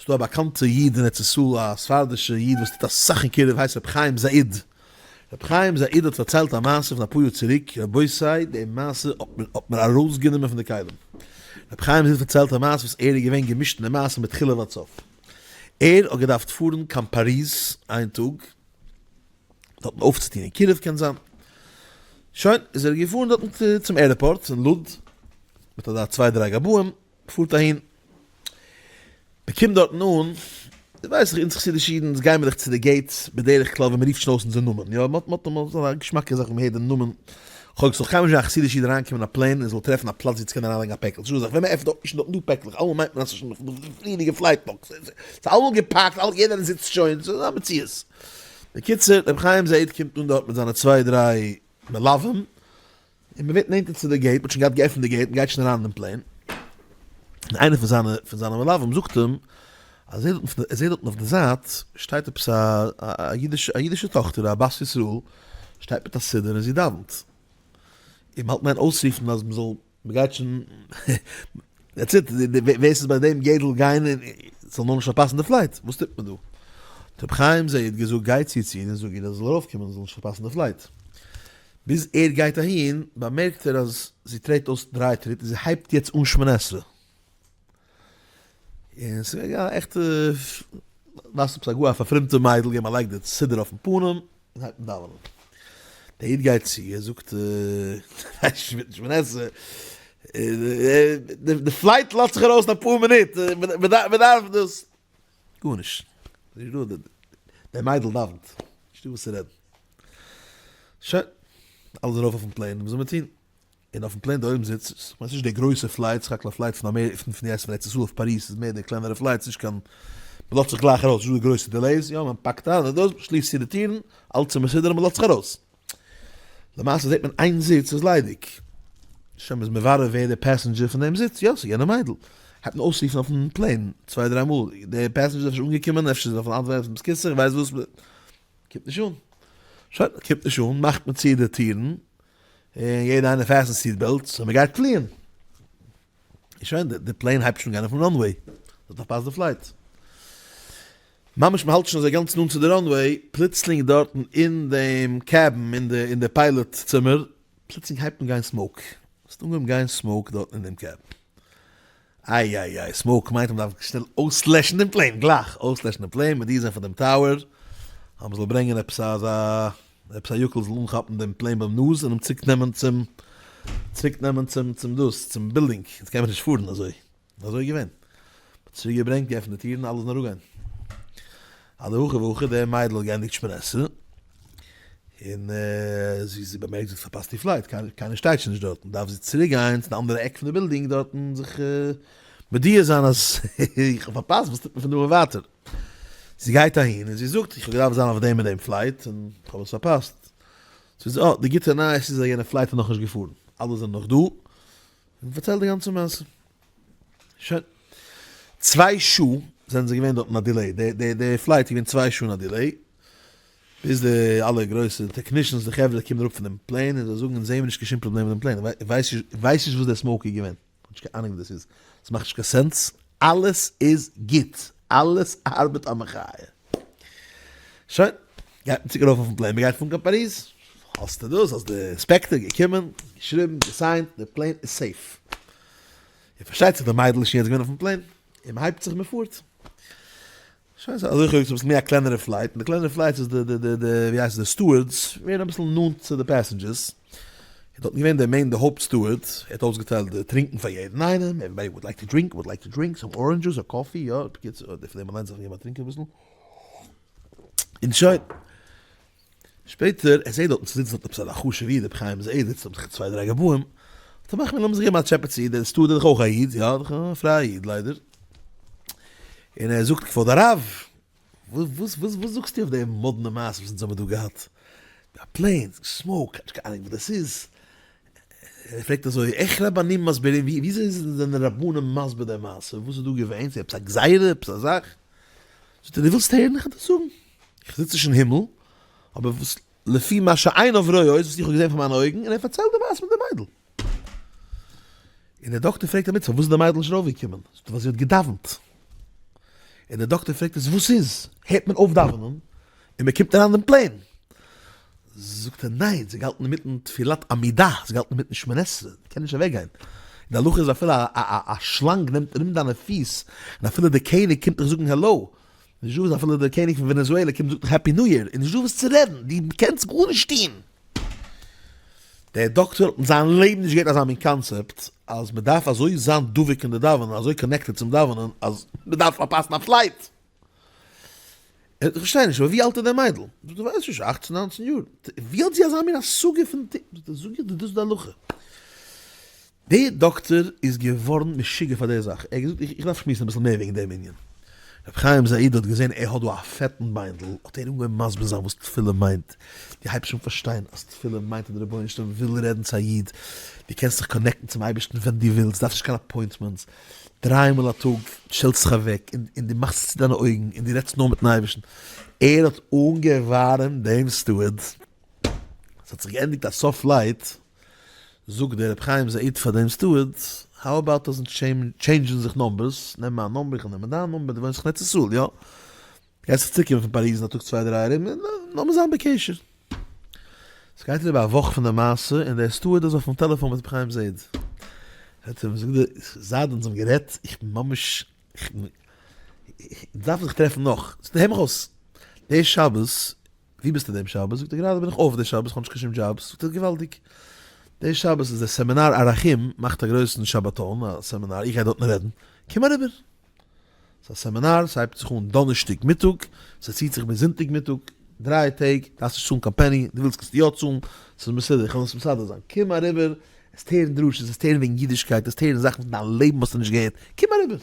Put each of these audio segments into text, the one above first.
ס'דא א באקאנטע איד אין ארץ ישראל א ספרדישע איד וואס טוט אסאך אין קירוב הייסט רבי חיים זאיד, רבי חיים זאיד האט פארציילט א מעשה פון אפאר יאר צוריק, רבותי די מעשה האט מיר ארויסגענומען פון די כלים, רבי חיים זאיד פארציילט א מעשה וואס ער איז געווען געמישט אין די מעשה מתחילה ועד סוף, ער האט געדארפט פארן קיין פאריז איין טאג, דארטן אויפצוטון אין קירוב קען זיין, שוין איז ער געפארן דארטן צום airport אין לוד מיט אזא צוויי דריי גבאים, פארט אהין, מען קומט דארטן אן, דו ווייסט דאך אונז חסידישע אידן אונז גיימער דאך צו די gates בדרך כלל ווען מען רופט שוין אויס אונזער נאמען, יא, מען האט אמאל אזא געשמאקע זאך ווען מען הערט דעם נאמען, כ'האב זיך קיינמאל נישט געזען א חסידישע איד אריינקומען אין א plane און זאל טרעפן א פלאץ ווי צו קענען אריינלייגן א פעקל, ס'איז נישטא אזא זאך, ווען מען עפנט אויף איז שוין דארטן דא פעקלעך, אלעמאל מיינט מען אז ס'איז שוין פון די פריערדיגע flight נאך, ס'איז אלעמאל געפאקט, יעדער זיצט שוין, ס'איז א מציאות. בקיצור, רבי חיים זעהט קומט אן דארט מיט זיינע צוויי דריי מלווים, און מען ווערט נענטער צו די gate, מען האט שוין געהאט געעפנט די gate, מען גייט שוין אריין אין דעם plane, און איינער פון זיינע פון זיינע מלווים זאגט אים, אז ער זעט דארטן אויף די זייט שטייט עפעס א א אידישע א אידישע טאכטער א בת ישראל, שטייט מיט א סידור און זי דאווענט, און מען האלט אין איין אויסרופן אז מען זאל מען גייט שוין, that's it, ווער ס'איז ביי דעם gate זאל גיין און זאל נאר נישט פארפאסן די flight, וואס טוט מען דא? האט רבי חיים זעיד געזאגט גיי צו צו איר און זאג איר אז זי זאל ארויפקומען זי זאל נישט פארפאסן די flight. ביז ער גייט אהין באמערקט ער אז זי טרעט אויס דריי טריט און זי הייבט יעצט אן שמונה עשרה. און ס'איז געווען א עכטע, ווייסט עפעס א גאר א פארפרומטע מיידל, געבן א לייג די סידור אויפן פנים און הייבט אן דאווענען. דער איד גייט צו, ער זאגט, ווייסט נישט שמונה עשרה, די flight לאזט זיך ארויס אין אפאר מינוט, מ'דארף דאס. גארנישט, די מיידל דאווענט, נישטא וואס צו רעדן. שוין, אלעס ארויף אויפן plane, וואס זאל מען טון? און אויפן plane די עולם זיצט, כ'מיין ס'נישט די גרויסע flight, ס'איז א flight פון אמעריקע, פון פון ארץ ישראל אויף פאריז, ס'איז מער די קלענערע flight, ס'נישט קיין, מ'לאזט זיך גלייך ארויס, נישטא די גרויסע delays, יא מען פאקט איין און דאס, מ'שליסט צו די טירן, אלץ איז מסודר און מ'לאזט זיך ארויס. למעשה זעט מען איין זיץ איז ליידיג. שוין מ'איז מברר ווער די passenger פון דעם זיץ, יא ס'איז יענע מיידל. הייבט מען אויסרופן אויפן plane צוויי דריי מאל, די passenger איז אפשר אנגעקומען, אפשר איז אויפן אנדערע זייט פון בית הכסא, איך ווייס וואס, קומט נישט אן. שוין, קומט נישט אן, מאכט מען צו די טירן, און יעדער איינער fasten seat belts, און מען גייט פליען. און שוין, די plane הייבט שוין גיין אויפן runway, האט פארפאסט די flight. ממש מען האלט שוין אזוי גאנץ נאנט צו די runway, פלוצלינג דארטן אין דעם cabin, אין די אין די pilot צימער, פלוצלינג הייבט אן גיין smoke. ס'האט אנגעהויבן גיין smoke דארטן אין דעם cabin. איי איי איי, smoke מיינט אז מ'דארף שנעל אויסלעשן דעם plane, גלייך אויסלעשן דעם plane, מודיע זיין פאר דעם tower אז מ'זאל ברענגען עפעס אזא, עפעס א יוקל זאל אנכאפן דעם plane ביים נאז און אים צוריק נעמען צום, צוריק נעמען צום צום דאס, צום בילדינג, יעצט קען מען נישט פארן אזוי, אזוי איז געווען, מ'האט צוריק געברענגט, געעפנט די טירן, אלעס זאל אראפגיין. אדהכי והכי, די מיידל האט געענדיגט שמונה עשרה, און זי זי באמערקט זי האט פארפאסט איר flight, קיינער שטייט שוין נישט דארטן, דארף זי צוריק גיין צו די אנדערע עק פון די בילדינג דארטן זיך מודיע זיין אז איך האב פארפאסט, וואס טוט מען פון דא און ווייטער? זי גייט אהין און זי זאגט איך האב געדארפט זיין אויף דעם און דעם flight און איך האב עס פארפאסט. זי זאגט אה, די גוטע נייעס איז אז יענע flight איז נאכנישט געפארן, אלע זענען נאך דא, און פארציילט די גאנצע מעשה. שוין. צוויי שעה זענען זיי געווען דארט אין א delay, די די די flight איז געווען צוויי שעה אין א delay, ביז די אלע גרויסע technicians די חברה קומען אראפ פון דעם plane און זיי זאגן אונז זעהן מיר נישט קיין שום פראבלעם מיט דעם plane, איך ווייס נישט וואס דער smoke איז געווען, כ'האב נישט קיין אהנונג וואס דאס איז, ס'מאכט נישט קיין sense, אלעס איז גוט, אלעס ארבעט א מחיה. שוין, גייט מען צוריק ארויף אויפן plane, מ'גייט פארן קיין פאריז, האסטו דאס, האסט די inspector געקומען, געשריבן, געסיינט, די plane איז safe. און פארשטייט זיך די מיידל איז שוין יעצט געווען אויפן plane, און מ'הייבט זיך מ'פארט. שוין ס'איז אזוי כ'האב געזאגט אביסל מער א קלענערע flight, און די קלענערע flights איז די די די די ווי הייסט עס די stewards ווערן אביסל נאנט צו די passengers, איז דארטן געווען די main די הויפט steward, ער האט אויסגעטיילט די טרינקן פאר יעדן איינעם, everybody would like to drink, would like to drink, some orange juice or coffee, יא, בקיצור, פון דעם אליינס דארף מען געבן א טרינק אביסל, און שוין. שפעטער, ער זעט דארטן ס'זיצט דארט עפעס אזא חשוב'ע איד, רבי חיים זאב, זיצט דארט מיט צוויי דריי גבאים, האט ער מחמיר לאמיר זיך געבן א טשעפע צו, דער steward איז דאך אויך א איד, יא, דאך א פרייע איד ליידער, און ער זאגט כבוד הרב, וואס וואס וואס זאגסטו אויף די מאדנע מעשה וואס אונז האבן דא געהאט, א plane, smoke, כ'האב נישט קיין אהנונג וואס דאס איז, ער פרעגט אזוי, איך רבנים מסבירים, וויאזוי זענען רבנים מסביר די מעשה, וואס איז דא געווען, ס'איז עפעס א גזירה, עפעס א זאך, זאגט ער, דו ווילסט הערן, איך וועל דיר זאגן. איך זיץ נישט אין הימל, אבער וואס לפי מה שעיניו רואות, וואס איך האב געזען פון מיינע אויגן, און ער פארציילט די מעשה מיט די מיידל. און דער דאקטער פרעגט עמיצער, פארוואס איז די מיידל נישט ארויפגעקומען? זאגט ער, ווייל זי האט געדאווענט. און דער דאקטער פרעגט עס וואס איז? הערט מען אויף דאווענען און מען קומט אריין אין דעם plane? זאגט ער ניין, זי האט געהאלטן אינמיטן תפילת עמידה, זי האט געהאלטן אינמיטן שמונה עשרה, זי קען נישט אוועק גיין. די הלכה איז אפילו א שלאנג נעמט ארום דיינע פיס, און אפילו דער קעניג קומט דיך זאגן העלאו, נישט דא וואס אפילו דער קעניג פון ווענעזועלע קומט זאגט דיך happy new year, איז נישט דא וואס צו רעדן, דו קענסט גארנישט טון. דער דאקטאר האט אין זיין לעבן נישט געהערט אזא מין קאנצעפט אז מען דארף אזוי זיין דבוק אין די דאווענען, אזוי connected צום דאווענען, אז מען דארף פארפאסן א flight. איך פארשטיי נישט, אבער ווי אלט איז דער מיידל? זאגט ער, ווייס נישט, אכצן ניינצן יאר. ווי האט זי אזא מין השגה פון ט. זאגט ער, זאג איך דיר, דאס איז די הלכה. דער דאקטאר איז געווארן משוגע פאר דער זאך, ער האט געזאגט, איך דארף שמועסן אביסל מער וועגן דעם ענין. רבי חיים זעידא האט געזען ער האט דא א פעטן ביינדל, האט ער אנגעהויבן מסביר זיין וואס תפילה מיינט, דו הייבסט שוין פארשטיין אז תפילה מיינט אז דער רבונו של עולם וויל רעדן צו א איד, דו קענסט זיך connect ן צום אייבערשטן ווען דו ווילסט, דארפסט נישט קיין appointments, דריי מאל א טאג שטעלסט זיך אוועק און דו מאכסט צו דיינע אויגן און דו רעדסט נאר מיטן אייבערשטן. ער האט אנגעווארעמט דעם steward, עס האט זיך געענדיגט א סוף flight, זאגט דער רבי חיים זעיד פאר דעם steward, how about אז אונז change ן זיך numbers, נעם מיין number איך וועל נעמען דיין number, דו וואוינסט דאך אין ארץ ישראל, יא? גייסט זיך צוריקקומען פון פאריז אין א טאג צוויי דריי ארום, און לאמיר זיין בקשר. ס'גייט אריבער א וואך פון די מעשה, און דער steward איז אויפן טעלעפאן מיט רבי חיים זעיד. האט אים געזאגט, זייט אונז האבן גערעדט, איך בין ממש, איך בין, אונז דארפן זיך טרעפן נאך. זאגט ער, הער מיך אויס, די שבת ווי ביסטו דעם שבת? זאגט ער, גראדע בין איך off די שבת, כ'האב נישט קיין שום דזשאבס. זאגט ער, געוואלדיג. די שבת איז דער סעמינאר ערכים מאכט א גרויסן שבתון, א סעמינאר, איך גיי דארטן רעדן, קום אריבער. ס'איז א סעמינאר, ס'הייבט זיך אן דאנערשטאג מיטאג, ס'ציט זיך ביז זונטאג מיטאג, דריי טעג, דארפסט נישט צאלן קיין פעני, דו ווילסט קענסטו יא צאלן, ס'איז מסודר, איך וועל עס מסדר זיין, קום אריבער, עסט הערן דרשות, עסט הערן וועגן אידישקייט, עסט הערן זאכן פון דיין לעבן האסטו נישט געהערט, קום אריבער.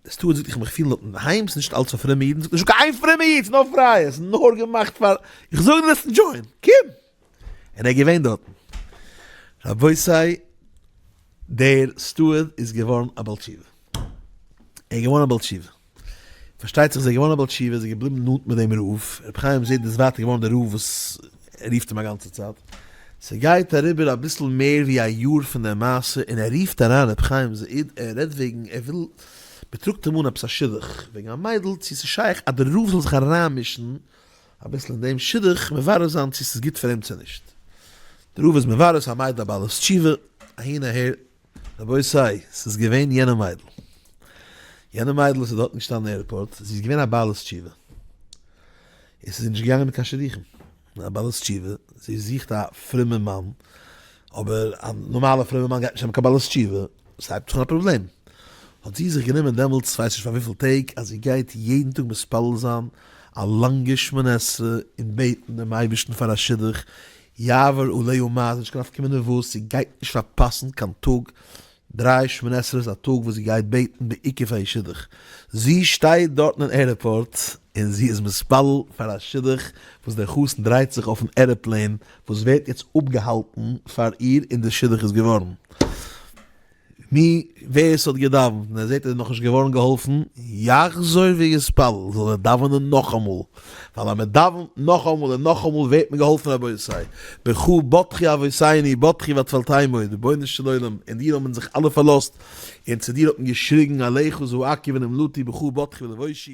די steward זאגט איך מיך פילן דארט אינדערהיים, ס'איז נישט אלץ פאר פרומע אידן, זאגט נישטא קיין איין פרומע איד, ס'איז נאר פרייע, ס'איז נאר געמאכט פאר, איך זאג דיר וועסט enjoy ען, קום! און ער איז געווען דארטן. רבותי, דער steward איז געווארן א בעל תשובה. ער איז געווארן א בעל תשובה. פארשטייט זיך איז ער געווארן א בעל תשובה, איז ער געבליבן נאנט מיט דעם רב, רבי חיים זעידא איז ווייטער געווארן דער רב וואס רופט אים א גאנצע צייט. ס'גייט אריבער אביסל מער ווי א יאר פון דער מעשה און ער רופט אריין רבי חיים זעידא, ער רעדט וועגן ער וויל, מ'טראגט אים אן עפעס א שידוך וועגן א מיידל, צו ס'איז שייך אז דער רב זאל זיך אריינמישן אביסל אין דעם שידוך, מברר זיין צו ס'איז גוט פאר אים צו נישט. דער רב איז מברר, ס'איז א מיידל א בעלת תשובה, אהין אהער. רבותי, ס'איז געווען יענע מיידל. יענע מיידל וואס איז דארטן געשטאנען אין airport, זי איז געווען א בעלת תשובה. און ס'איז נישט געגאנגען מיט קיין שידוכים. א בעלת תשובה, זי זוכט א פרומע מאן, אבער א נארמאלע פרומע מאן גייט נישט נעמען קיין בעלת תשובה, ס'הייבט זיך אן א פראבלעם. האט זי זיך גענומען דעמאלטס, כ'ווייס נישט פאר וויפיל טעג, אז זי גייט יעדן טאג מתפלל זיין א לאנגע שמונה עשרה און בעטן דעם אייבערשטן פאר א שידוך, יעבור עליה מה, ס'איז נישט קיין נפקא מינה וואס, זי גייט נישט פארפאסן קיין טאג, דריי שמונה עשרה'ס א טאג וואס זי גייט בעטן בעיקר פאר איר שידוך. זי שטייט דארטן אין airport און זי איז מתפלל פאר א שידוך וואס דער חתן דרייט זיך אויפן airplane וואס ווערט יעצט אפגעהאלטן פאר איר און די שידוך איז געווארן. מי, ווער ס'האט געדאווענט און ער זעט ער איז נאכנישט געווארן געהאלפן, יחזור ויתפלל, זאל ער דאווענען נאכאמאל, ווייל אז מען דאווענט נאכאמאל און נאכאמאל ווערט מען געהאלפן רבותי, בך בטחו אבותינו בטחו ותפלתמו, רבונו של עולם, אין דיר האבן זיך אלע פארלאזט, און צו דיר האט מען געשריגן אליך זעקו ונמלטו בך בטחו ולא בושו.